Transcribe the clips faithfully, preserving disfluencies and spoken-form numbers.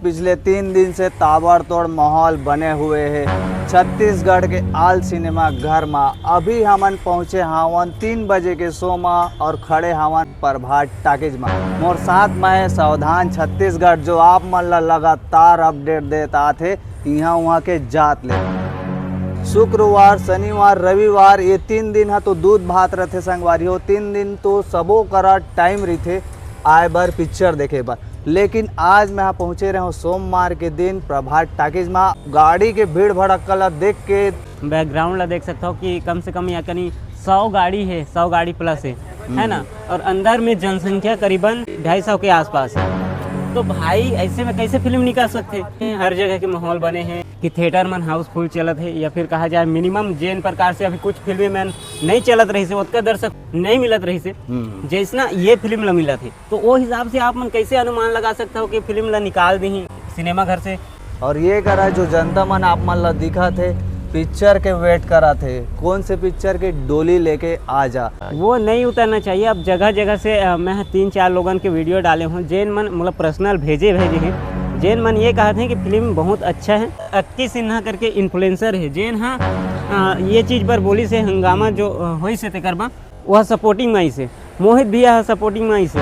पिछले तीन दिन से ताबड़तोड़ माहौल बने हुए हे छत्तीसगढ़ के आल सिनेमा घर मा। अभी हमन पहुंचे हावन तीन बजे के शो मा और खड़े हावन प्रभात टाकीज मा। मोर साथ में हे सावधान छत्तीसगढ़, जो आप मन ला लगातार अपडेट देत आथे इहाँ उहाँ के जात ले। शुक्रवार, शनिवार, रविवार, ये तीन दिन ह तो दूध भात रथे संगवारी हो। तीन दिन तो सबो करा टाइम रहिथे आए बर, पिक्चर देखे बर। लेकिन आज मैं ह पहुँचे रहे हूँ सोमवार के दिन प्रभात टाकीज मा। गाड़ी के भीड़ भड़क्का ला देख के बैकग्राउंड ला देख सकता हो कि कम से कम या कनी सौ गाड़ी है, सौ गाड़ी प्लस है, है ना? और अंदर में जनसंख्या करीबन ढाई सौ के आसपास है। तो भाई, ऐसे में कैसे फिल्म निकाल सकते हैं? हर जगह के माहौल बने हैं कि थिएटर मन हाउसफुल चलत है, या फिर कहा जाए मिनिमम जेन प्रकार से अभी कुछ फिल्में मन नहीं चलत रही से, ओतका दर्शक नहीं मिलत रही से, हम्म। जैसना ये फिल्म ला मिलत है, तो वो हिसाब से आप मन कैसे अनुमान लगा सकते हो कि फिल्म ला निकाल दी सिनेमा घर से? और ये करा जो जनता मन आप मन ला दिखत हे, पिक्चर के वेट करत हे, कौन से पिक्चर के? डोली लेके आ जा। वो नहीं उतरना चाहिए। अब जगह जगह से, अ, मैं तीन चार लोगन के वीडियो डाले हूँ, जेन मन मतलब पर्सनल भेजे भेजे हैं, जेन मन ये कहते हैं कि फिल्म बहुत अच्छा है। अक्की सिन्हा करके इन्फ्लुएंसर है, जेन हा, अ, ये चीज पर बोली से हंगामा जो, अ, होई से तेकर बा, वह सपोर्टिंग में आई से। मोहित भैया ह सपोर्टिंग में आई से।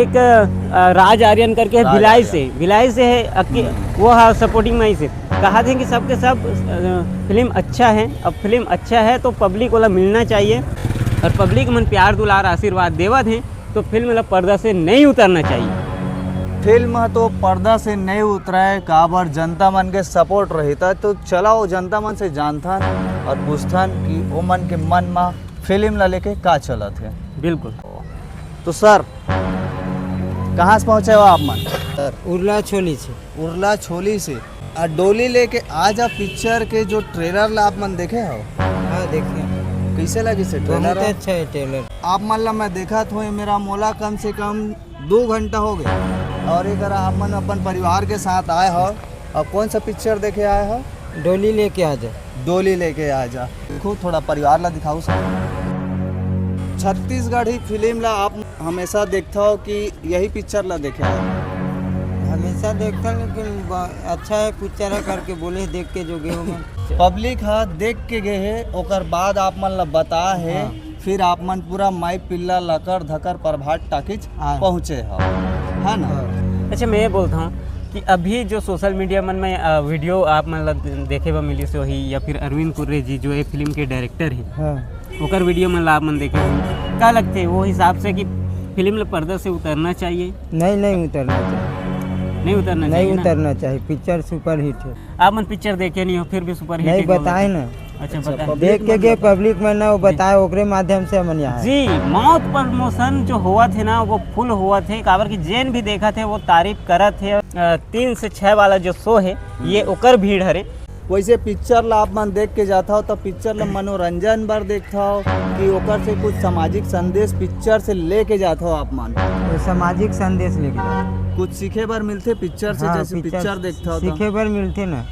एक, अ, राज आर्यन करके राज भिलाई आर्यन। से, भिलाई से है अक्की, हम्म। वो ह सपोर्टिंग में आई से। कहा थे कि सबके सब, अ, फिल्म अच्छा है। अब फिल्म अच्छा है तो पब्लिक वाला मिलना चाहिए, और पब्लिक मन प्यार दुलार आशीर्वाद देवत हैं, तो फिल्म ला पर्दा से नहीं उतरना चाहिए। फिल्म ह तो पर्दा से नहीं उतराए, काबर जनता मन के सपोर्ट रही था। तो चलाओ जनता मन से जानथन और पूछथन कि ओमन के मन मा फिल्म ला लेके का चलत है। बिल्कुल। तो सर, कहाँ से पहुँचे हो आप मन? सर, उरला छोली से। उरला छोली से। आ डोली लेके आ जा पिक्चर के जो ट्रेलर ला आप मन देखे हो? हाँ, देखे। कैसे लगी से ट्रेलर? बहुत अच्छा है ट्रेलर। आप मन ला मैं देखत हों, मेरा मोला कम से कम दो घंटा हो गया। और एक आप मन अपन परिवार के साथ आए हो, और कौन सा पिक्चर देखे आए हो? डोली लेके आ जा। डोली लेके आ जा। देखो, थोड़ा परिवार ला दिखाओ सर। छत्तीसगढ़ी फिल्म ला आप हमेशा देखता हो कि यही पिक्चर ला देखे आए हो? हमेशा देखता, लेकिन ब-, अच्छा है पिक्चर है करके बोले, देख के जो गए हो मन। पब्लिक हा देख के गए है, ओकर बाद आप मन ला बता है। हाँ। फिर आप मन पूरा माई पिल्ला लकर धकर प्रभात टाकीज हाँ। पहुँचे हो, है ना? हाँ। अच्छा, मैं ये बोलता हूँ कि अभी जो सोशल मीडिया मन में, अ, वीडियो आप मन ला देखे बर मिली से होही, या फिर अरविंद कुर्रे जी जो ये फिल्म के डायरेक्टर हैं, हाँ। ओकर वीडियो मन ला आप मन देखे होही, का लगथे वो हिसाब से कि फिल्म ला पर्दा से उतरना चाहिए? नहीं, नहीं उतरना चाहिए। नहीं उतरना नहीं चाहिए ना? उतरना चाहिए, पिक्चर सुपरहिट है। आप मन पिक्चर देखे नहीं हो, फिर भी सुपरहिट नहीं, एक बोल बताए रहे। ना। अच्छा, अच्छा, बताए। पब्लिक देख के मन गए, बताए। पब्लिक मन ना वो जी। बताए, ओकरे माध्यम से हमन यहाँ आए। जी, मौत प्रमोशन जो होवत हे ना, वो फुल होवत हे, काबर कि जेन भी देखत हे, वो तारीफ करत हे। अ, तीन से छः वाला जो शो हे, ये हम्म। ओकर भीड़ हरे। वैसे पिक्चर ला आप मन देख के जात हो, तो पिक्चर ला मनोरंजन बर देखत हो कि ओकर से कुछ सामाजिक संदेश पिक्चर से लेके जात हो आप मन? वो सामाजिक संदेश लेके जात हो। कुछ सीखे बर मिलथे पिक्चर से, हाँ, जैसे पिक्चर पिक्चर देखत हो तो? सीखे बर मिलथे ना।